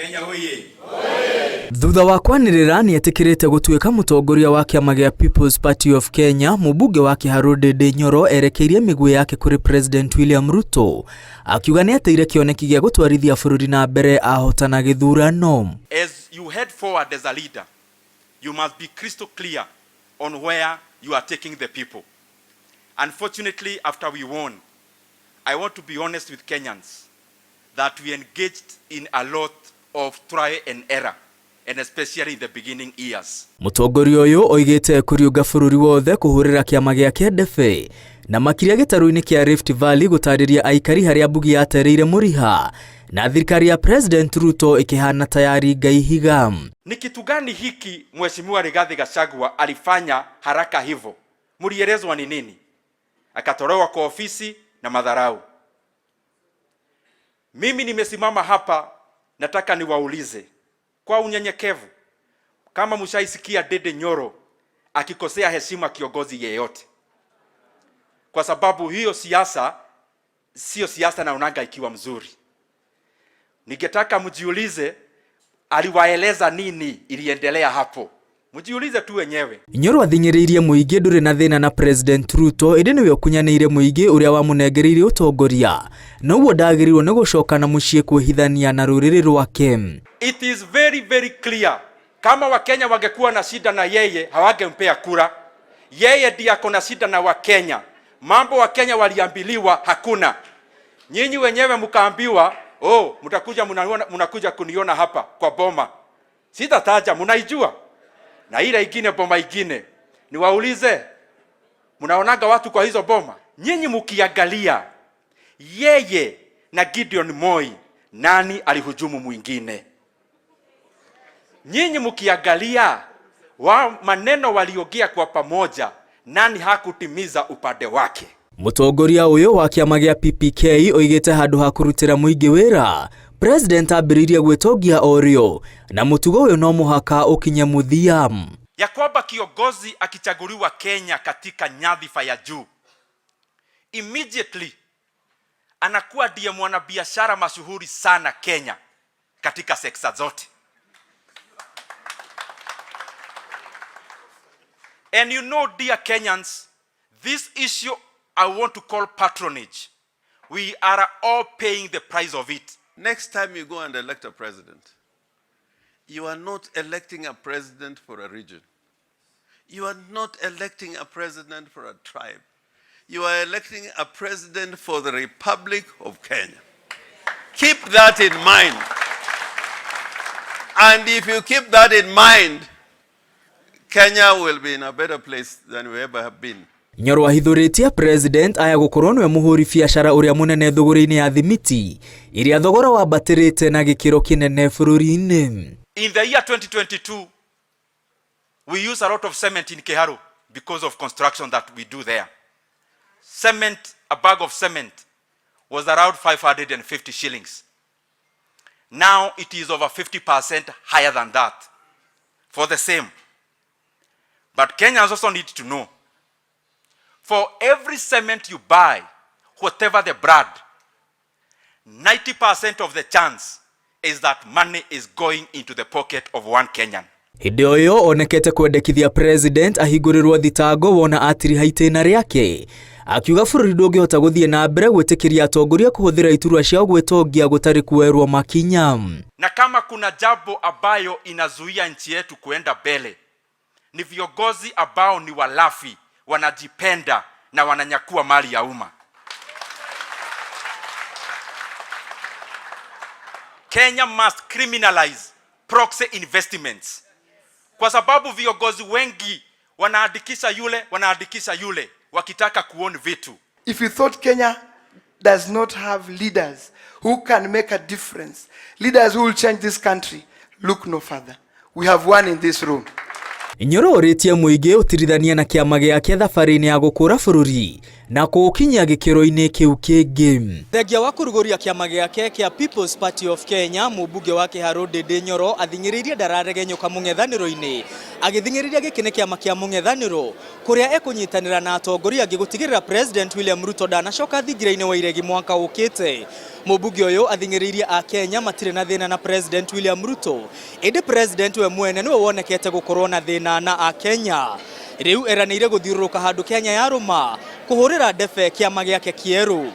Kenya hoye! Thutha wa kwanĩrĩra nĩetĩkĩrĩte gũtuĩka mũtongoria wa kĩama gĩa People's Party of Kenya, mũmbunge wa Kĩharũ Ndindi Nyoro erekeirie mĩguĩ yake kũrĩ President William Ruto akiuga nĩateire kĩoneki gĩa gũtwarithia bũrũri na mbere ahotana gĩthurano. As you head forward as a leader, you must be crystal clear on where you are taking the people. Unfortunately, after we won, I want to be honest with Kenyans that we engaged in a lot of try and error, and especially in the beginning years. Mũtongoria ũyũ oigĩte kũriũnga bũrũri wothe kũhũrĩra kĩama gĩake ndebe na makĩria gĩtarũ-inĩ kĩa Rift Valley gũtarĩria aikari harĩa mbugi yatereire mũriha na thirikari ya President Ruto ĩkĩhana ta yaringa ihiga. Ni kitu gani hiki Mheshimiwa Rigathi Gachagua alifanya haraka hivyo? Mlielezwa ni nini? Akatolewa kwa ofisi na madharau. Mimi nimesimama hapa, nataka niwaulize kwa unyenyekevu, kama mshaisikia Ndindi Nyoro akikosea heshima kiongozi yeyote, kwa sababu hiyo siasa sio siasa naonanga ikiwa mzuri. Ningetaka mjiulize aliwaeleza nini iliendelea hapo. Mjiulize tu wenyewe. Nyoro athing'ĩrĩirie mũingĩ ndũrĩ na thĩna na President Ruto ĩndĩ nĩwe ũkunyanĩire mũingĩ ũrĩa wamũnengereirie ũtongoria na ũguo ndagĩrĩirwo nĩ gũcoka na mũciĩ kwĩhithania na rũrĩrĩ rwake. It is very very clear, kama Wakenya wangekuwa na shida na yeye hawangempea kura. Yeye ndiye ako na shida na Wakenya. Mambo Wakenya waliambiliwa hakuna. Nyinyi wenyewe mkaambiwa, oh, mtakuja mnakuja kuniona hapa kwa boma. Sitataja, mnaijua. Na ile ingine boma ingine. Niwaulize, mnaonaga watu kwa hizo boma? Nyinyi mkiangalia yeye na Gideon Moi, nani alihujumu mwingine? Nyinyi mkiangalia wa maneno waliongea kwa pamoja, nani hakutimiza upande wake? Mũtongoria ũyũ wa kĩama gĩa PPK oigĩte handũ ha kũrutĩra mũingĩ wĩra, President ambĩrĩirie gwĩtongia orĩo na mũtugo ũyũ no mũhaka ũkinye mũthia. Ya kwamba kiongozi akichaguliwa Kenya katika nyadhifa ya juu, immediately anakuwa ndiye mwanabiashara mashuhuri sana Kenya katika sekta zote. And you know, dear Kenyans, this issue I want to call patronage. We are all paying the price of it. Next time you go and elect a president, you are not electing a president for a region. You are not electing a president for a tribe. You are electing a president for the Republic of Kenya. Keep that in mind. And if you keep that in mind, Kenya will be in a better place than we ever have been. Nyoro ahithũrĩtie President aya gũkorwo nĩwe mũhũri biacara ũrĩa mũnene thũgũrĩ-inĩ ya thimiti ĩrĩa thogora wambatĩrĩte na gĩkĩro kĩnene bũrũri-inĩ. In the year 2022, we use a lot of cement in Kiharu because of construction that we do there. Cement, a bag of cement was around 550 shillings. Now it is over 50% higher than that for the same. But Kenyans also need to know, for every cement you buy, whatever the brand, 90% of the chance is that money is going into the pocket of one Kenyan. Hĩndĩ o ĩyo onekete kwendekithia President ahingũrĩrwo thitango wona atiriha itĩna rĩake akiuga bũrũri ndũngĩhota gũthiĩ na mbere gwĩtĩkĩria atongoria kũhũthĩra iturwa ciao gwĩtongia gũtarĩ kuoerwo makinya. Na kama kuna jambo ambayo inazuia nchi yetu kuenda mbele ni viongozi ambao ni walafi, wanajipenda na wananyakua mali ya umma. Kenya must criminalize proxy investments, kwa sababu viongozi wengi wanaandikisha yule, wanaandikisha yule wakitaka kuona vitu. If you thought Kenya does not have leaders who can make a difference, leaders who will change this country, look no further. We have one in this room. Nyoro orĩtie mũingĩ ũtirithanie na kĩama gĩake thabarĩ-inĩ ya gũkũra bũrũri Na kũũkinyia gĩkĩro-inĩ kĩu kĩngĩ. Thengia wa kũrugũria kĩama gĩake kĩa People's Party of Kenya, mũmbunge wa Kĩharũ Ndindi Nyoro athing'ĩrĩirie ndararegenyũka mũng'ethanĩro-inĩ, agĩthing'ĩrĩria gĩkĩ nĩ kĩama kĩa mũng'ethanĩro kũrĩa ekũnyitanĩra na atongoria angĩ gũtigĩrĩra President William Ruto ndanacoka thingira-inĩ wa iregi mwaka ũkĩte. Mũmbunge ũyũ athing'ĩrĩirie a Kenya matirĩ na thĩna na President William Ruto, ĩndĩ President we mwene nĩwe wonekete gũkorwo na thĩna na a Kenya. Rĩu eranĩire gũthiũrũrũka handũ Kenya yarũma kũhũrĩra ndebe kĩama gĩake kĩerũ.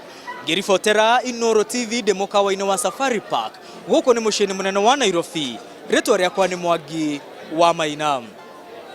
Ngĩribotera Inooro TV ndĩ mũkawa-inĩ wa Safari Park, gũkũ nĩ mũciĩ-inĩ mũnene wa Nairobi. Rĩtwa rĩakwa nĩ Mwangi wa Maina.